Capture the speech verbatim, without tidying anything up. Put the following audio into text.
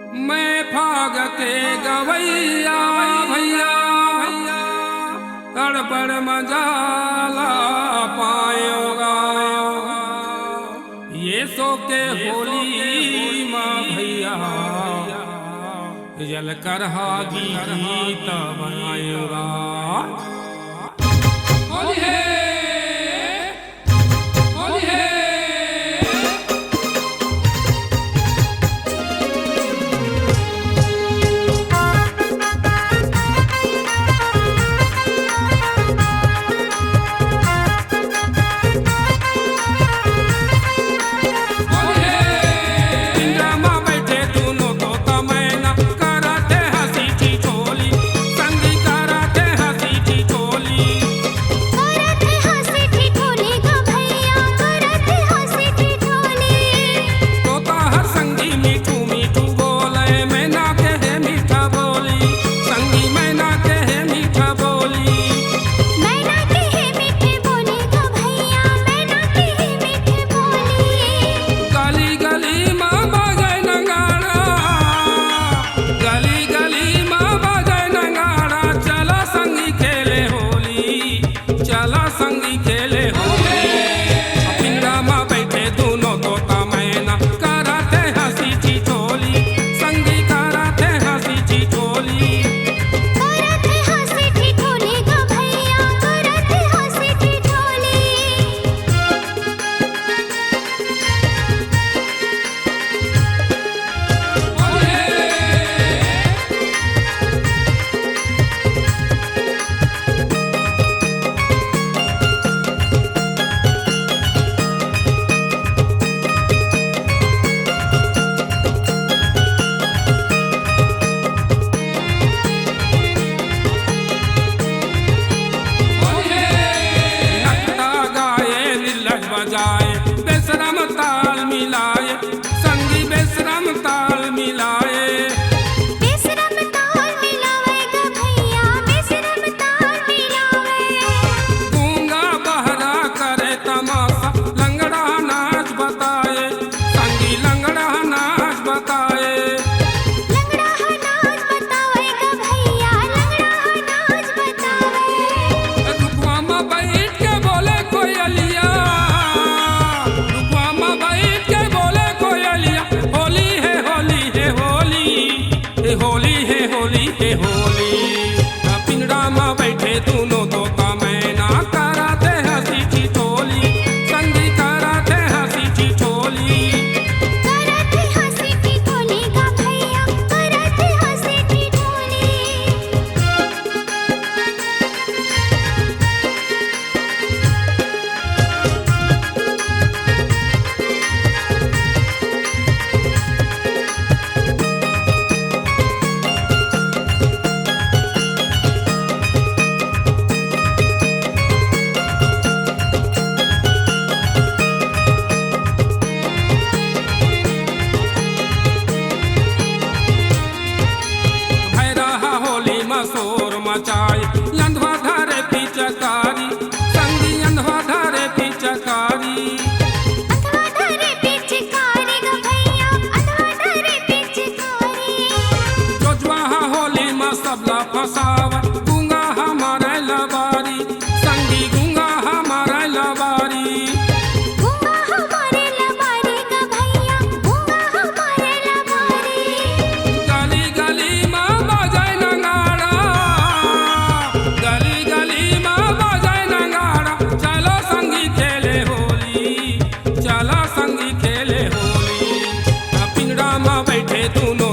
मैं फाग के गवैया भैया, तड़पड़ मजा ला पायो गा। ये सो के होली मा भैया, जल करहा गीत बनायो गा। होली है। तोता हर संगी मीठू मीठू बोले, मैना के हे मीठा बोली। संगी मैना के हे मीठा बोली। मैना के हे मीठे बोली गो भैया, मैना के हे मीठे बोली। गली गली मा बजे नगाड़ा, गली गली मा बजे नगाड़ा, चला संगी खेले होली। चला संगी खेले होली। पिंजरा मा बैठे दूनों तोता मैना, करत हे हंसी ठिठोली। संगी करत हे हंसी ठिठोली। करत हे हंसी ठिठोली गो भैया, करत हे हंसी ठिठोली। नकटा गाए, निल्लज बजाए, बेसरम ताल मिलाए, संगी बेसरम ताल मिलाए। बेसरम ताल मिलावे ग भैया, बेसरम ताल मिलावे। गूंगा बहरा करे तमाशा, लंगड़ा नाच बताए, संगी लंगड़ा नाच बताए। लंगड़ा ह नाच बतावे ग भैया, लंगड़ा ह नाच बतावे। रुखवा म बैठ के बोले कोयलिया, रुखवा म बैठ के बोले कोयलिया, होली है, होली है, होली। हे होली, हे होली, हे होली। पिंजरा म बैठे दूनों तोता मैना, करत हे हंसी ठिठोली, संगी करत हे हंसी ठिठोली। करत हे हंसी ठिठोली गा भैया, करत हे हंसी ठिठोली। भैरा हा होली म शोर मचाए, अंधवा धरे पिचकारी, संगी अंधवा धरे पिचकारी। अंधवा धरे पिचकारी ग भैया, अंधवा धरे पिचकारी। जोजवा हा होली म सबला फसावे, गूंगा हा मारे लबारी, संगी गूंगा हा मारे लबारी। गूंगा हा मारे लबारी ग भैया, गूंगा हा मारे लबारी। गली गली मा बजाए नगाड़ा, गली गली मा बजाए नगाड़ा, चलो संगी खेले होली, चला संगी खेले होली। पिंजरा मा बैठे दूनों